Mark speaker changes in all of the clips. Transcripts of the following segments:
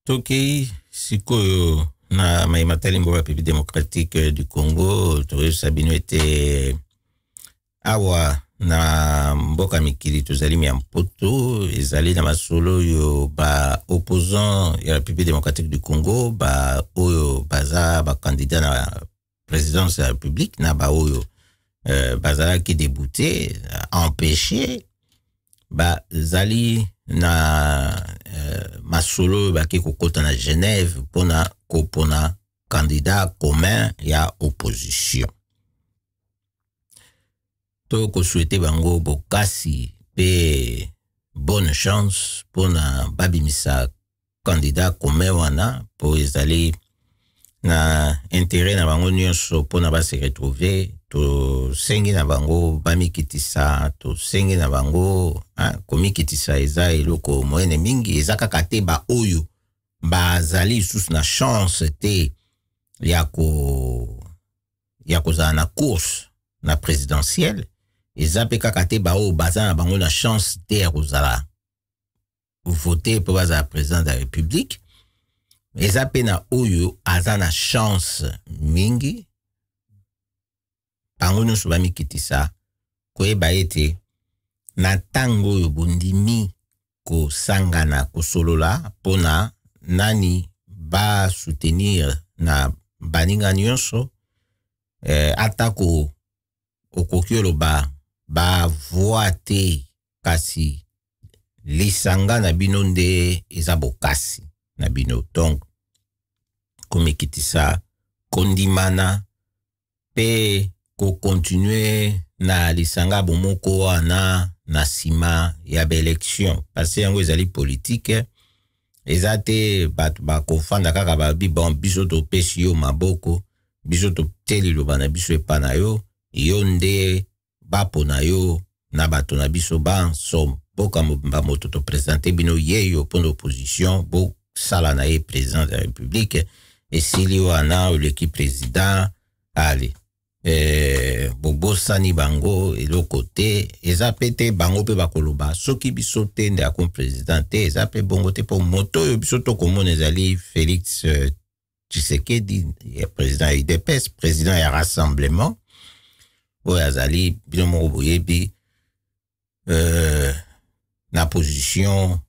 Speaker 1: Tokei sikoyo na maye matali mboka République démocratique du Congo. Toyebisa bino ete awa na mboka mikili tozali ya mpoto, ezali na masolo oyo ba opposant ya République démocratique du Congo, ba oyo baza ba candidat na présidence ya République na ba oyo bazalaki débouté, empêché, bazali na masolo oyo bake kokota na Genève mpona kopona candidat commun ya opposition. To kosouhaiter bango bokasi mpe bonne chance mpona babimisa candidat commun wana, mpo ezali na intérêt na bango nyonso mpona base retrouver. Tosengi na bango bamikitisa, tosengi na bango komikitisa eza eloko moyene mingi. Eza kaka te baoyo bazali lisusu na chance te ya kozala na course na présidentielle, eza mpe kaka te baoyo baza na bango na chance te ya kozala vote mpo bazala président de la République, eza mpe na oyo aza na chance mingi. Bango nyonso bamikitisa, koyeba ete na ntango oyo bondimi kosangana, kosolola mpona nani basoutenir na baninga nyonso, atako okoki oloba bavoix te, kasi lisanga na bino nde eza bokasi na bino. Donc komikitisa, kondimana mpe kocontinuer na lisanga bomoko wana na nsima ya baélection, parce yango ezali politike. Eza te bato bakofanda kaka babi: "Bon, biso topesi yo maboko, biso totie liloba na biso epa na yo, yo nde bapona yo na bato na biso banso, mboka mobimba moto toprésenter bino ye yo mpona opposition, bosala na ye président de la République." Esili wana, oleki président, ale bobosani bango, eloko te. Eza mpe te bango mpe bakoloba soki biso te nde akomi président te. Eza mpe bongo te, mpo moto oyo biso tokomona ezali Félix Tshisekedi, ya président ya UDPS, président ya Rassemblement, oyo azali, bino moko boyebi, na position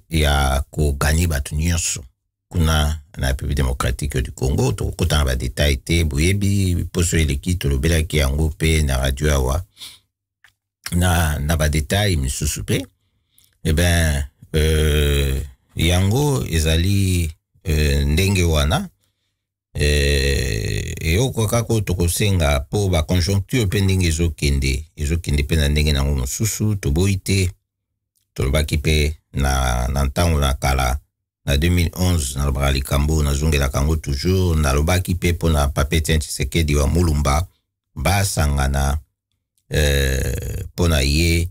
Speaker 1: ya kogagner bato nyonso kuna na République démocratique du Congo. Tokokota na badétail te, boyebi, poso eleki tolobelaki yango mpe na radio awa na badétail misusu mpe. Eh ben, yango ezali ndenge wana. Eloko kaka oyo tokosenga, mpo baconjoncture mpe ndenge ezokende, ezokende mpe na ndenge nango mosusu, toboyi te. Tolobaki mpe na ntango na kala, na 2011, nalobaka likambo, nazongelaka yango toujours. Nalobaki mpe mpona Papa Etienne Tshisekedi wa Mulumba, basangana mpo na ye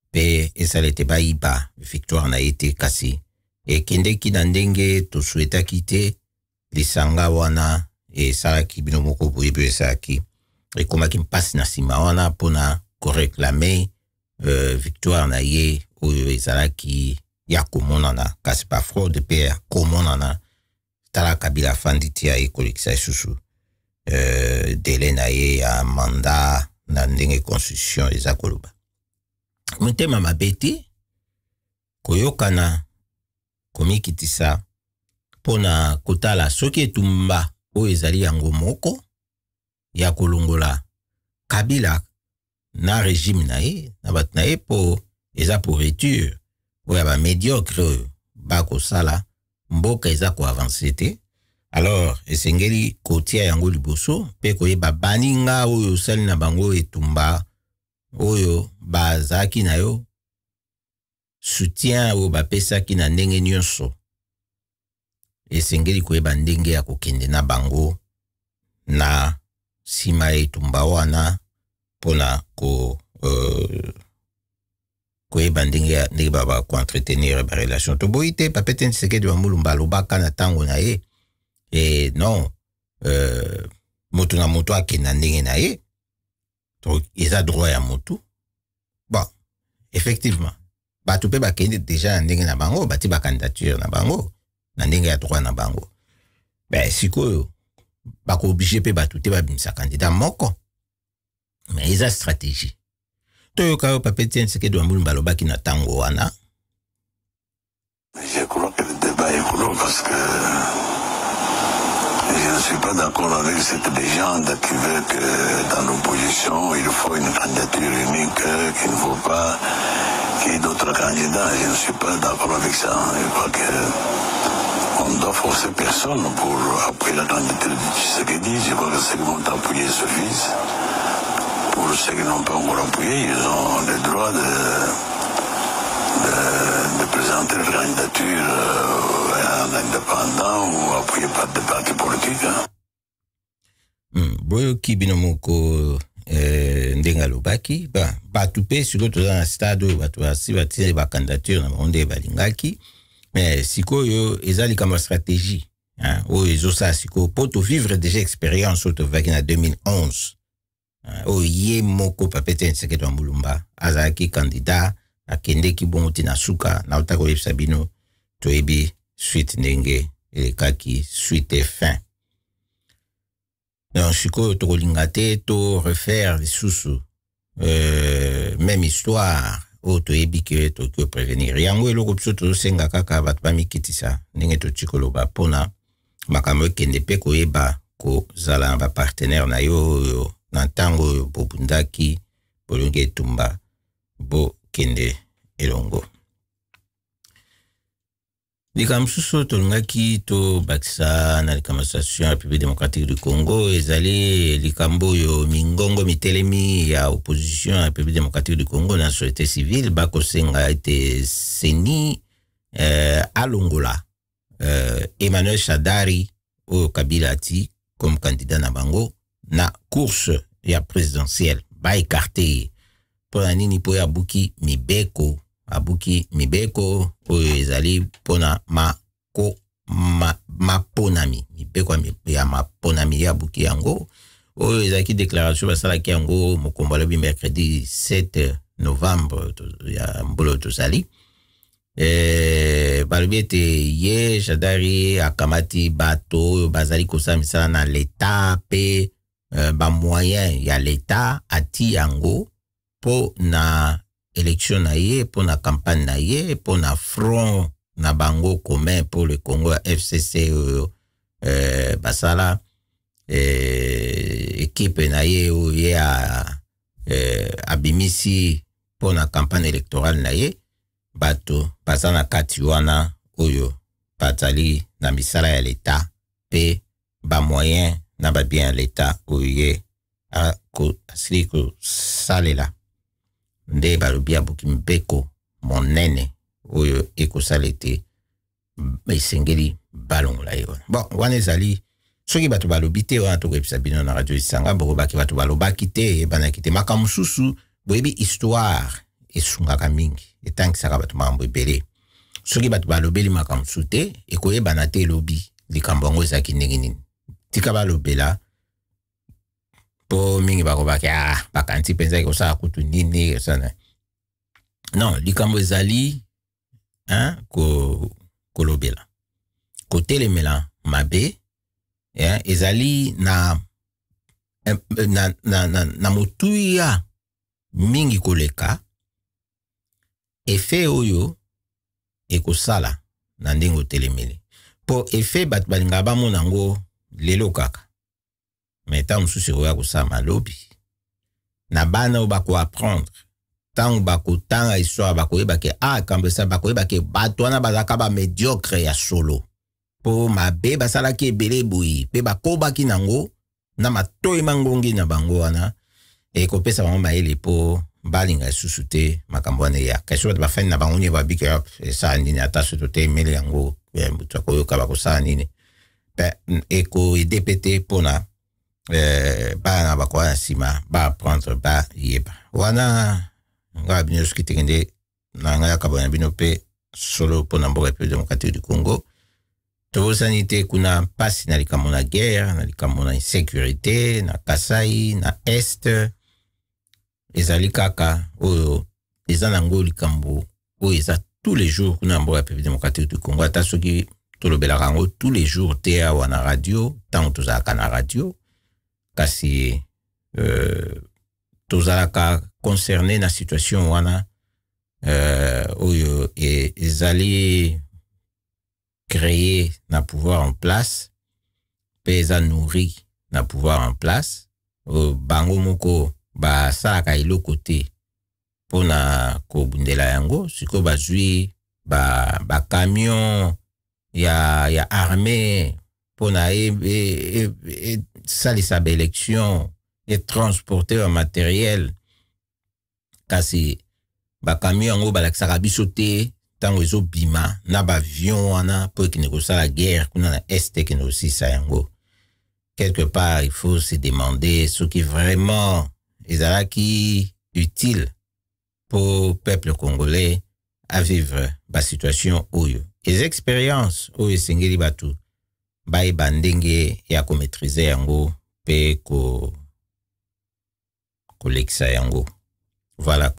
Speaker 1: mpe esala ete bayiba victoire na ye te, kasi ekendeki na ndenge tosouhaitaki te. Lisanga wana esalaki, bino moko boyebi, esalaki, ekomaki mpasi na nsima wana mpona koréclamer victoire na ye oyo ezalaki ya komonana, kasi bafraude mpe ya komonana. Tala, Kabila afandi ti aye kolekisa lisusu délai na ye ya mandat na ndenge constitution eza koloba. Motema mabe te, koyokana, komikitisa mpona kotala soki etumba oyo ezali yango moko ya kolongola Kabila na régime na ye na bato na ye, mpo eza pourriture oyo ya bamédiocre oyo bakosala mboka eza koavancer te. Alors esengeli kotia yango liboso mpe koyeba baninga oyo osali na bango etumba, oyo bazalaki na yo, soutien oyo bapesaki na ndenge nyonso. Esengeli koyeba ndenge ya kokende na bango na nsima ya etumba wana mpona koyeba ndenge bakoentretenir barelation. Toboyi te, Papa Etienne Tshisekedi wa Mulumba alobaka na ntango na ye e non, moto na moto akenda ndenge na ye, donc eza droit ya motu. Bon, effectivement, bato mpe bakende déjà na ndenge na bango, bati bacandidature na bango. Na ndenge ya droit na bango. Ben sikoyo bako obliger pe bato te babimisa candidat moko. Mais eza stratégie. Toyoka yo Papa Etienne Tshisekedi wa Mulumba alobaki na tango wana.
Speaker 2: Je crois que le débat est clos parce que je ne suis pas d'accord avec cette légende qui veut que dans l'opposition, il faut une candidature unique, qu'il ne faut pas qu'il y ait d'autres candidats. Je ne suis pas d'accord avec ça. Je crois que on doit forcer personne pour appuyer la candidature de Tshisekedi. Je crois que ceux qui vont appuyer suffisent. Pour ceux qui n'ont pas encore appuyé, ils ont le droit de présenter leur candidature en indépendant ou appuyé par des partis politiques. Hein.
Speaker 1: Boyoki bino moko ndenge alobaki, bato mpe sikoyo toza na stade oyo bato basi batie bacandidature na bango nde balingaki, mais sikoyo eza likambo ya stratégie, hein, oyo ezosala sikoyo mpo tovivre déjà expérience oyo tovivaki na 2011, hein, oyo ye moko Papa Etienne Tshisekedi wa Mulumba azalaki candidat, akendeki bongo ti na suka. Nauta koyebisa bino, toyebi suite ndenge elekaki, suite et fin. Donc sikoyo tokolinga te to refaire lisusu même histoire oyo toyebi ke tokoki prévenir yango. Eloko biso tozosenga kaka, bato bamikitisa ndenge toti koloba mpona makambo ekende, mpe koyeba kozala na bapartenaire na yo oyo na ntango oyo bobundaki, bolongi etumba, bokende elongo. Likambo mosusu tolingaki tobakisa na likambo situation ya République démocratique du Congo ezali likambo oyo mingongo mitelemi ya opposition ya République démocratique du Congo na société civile bakosenga ete CENI alongola Emmanuel Shadari oyo Kabila ati comme candidat na bango na course ya présidentielle, baécarter ye. Mpo na nini? Mpo oyo abuki mibeko, abuki mibeko oyo ezali mpona mako maponami, mibeko ya maponami, ye abuki yango. Oyo ezalaki déclaration basalaki yango mokombo alobi mercredi 7 novembre ya mbula oyo tozali. Balobi ete ye Shadari akamati bato oyo bazali kosala misala na leta mpe bamoyen ya leta, ati yango mpo na élection na ye, mpo na campagne na ye, mpo na front na bango commun pour le Congo ya FCC oyo basala équipe na ye oyo ye abimisi mpo na campagne électorale na ye. Bato baza na kati wana oyo bazali na misala ya leta mpe bamoyen na babien ya leta oyo ye asili kosalela, nde balobi abuki mibeko monene oyo ekosala ete esengeli balongola ye wana. Bon, wana ezali soki bato balobi te, wana tokoyebisa bino na radio Lisanga, bokolobaki bato balobaki te, eyebanaki te. Makambo mosusu, boyebi, histoire esungaka mingi, etangisaka bato makambo ebele. Soki bato balobeli makambo mosusu te, ekoyebana te elobi likambo yango ezalaki ndenge nini. Tika balobela, mpo mingi bakobaki, ah, bakanisi mpenza ekosala kutu nini, ekosala. Non, likambo ezali, hein, kolobela, kotelemela mabe, hein, ezali na motuya mingi koleka effet oyo ekosala na ndenge otelemeli, mpo effet bato balingaka bamona yango lelo kaka, mais ntango mosusu ekoya kosala lobi na bana oyo bakoapprendre. Ntango bakotanga histoire, bakoyeba ke ah, kambo esa, bakoyeba ke bato wana bazalaka bamédiocre ya solo, mpo mabe basalaki ebele boye mpe bakobaki nango na matoi mangongi na bango. Wana ekopesa bango mayele mpo balinga lisusu te makambo wana eya. Kasi bato bafandi na bango nini, babiki esala nini? Ata soki totemeli yango, moto akoyoka, bakosala nini? Mpe ekoaider mpe te mpona bana bakoya na nsima baapprendre, bayeba. Wana ngai bino soki tekende na ngai akabona na bino mpe solo mpo na mboka République démocratique du Congo. Tobosani te kuna mpasi na likambo na guerre, na likambo na insécurité na Kasai, na Est. Ezali kaka oyo eza nango likambo oyo eza tous les jours kuna na mboka République démocratique du Congo. Ata soki Tolobelaka yango tous les jours te awa na radio, ntango tozalaka na radio, kasi tozalaka concerné na situation wana oyo ezali créé na pouvoir en place mpe eza nourri na pouvoir en place. Bango moko basalaka eloko te mpona kobundela yango. Sikoyo bazwi bacamion ya armée mpona esalisa baélection, etransporte bamatériel, kasi bacamion yango balakisaka biso te ntango ezobima na baavion wana mpo ekende kosala guerre kuna na Est, ekende kosilisa yango. Quelque part, il faut se demander soki vraiment ezalaki utile mpo peuple congolais avivre basituation oyo. Eza expérience oyo esengeli bato bayeba ndenge ya komaîtriser yango mpe kolekisa yango. Voilà.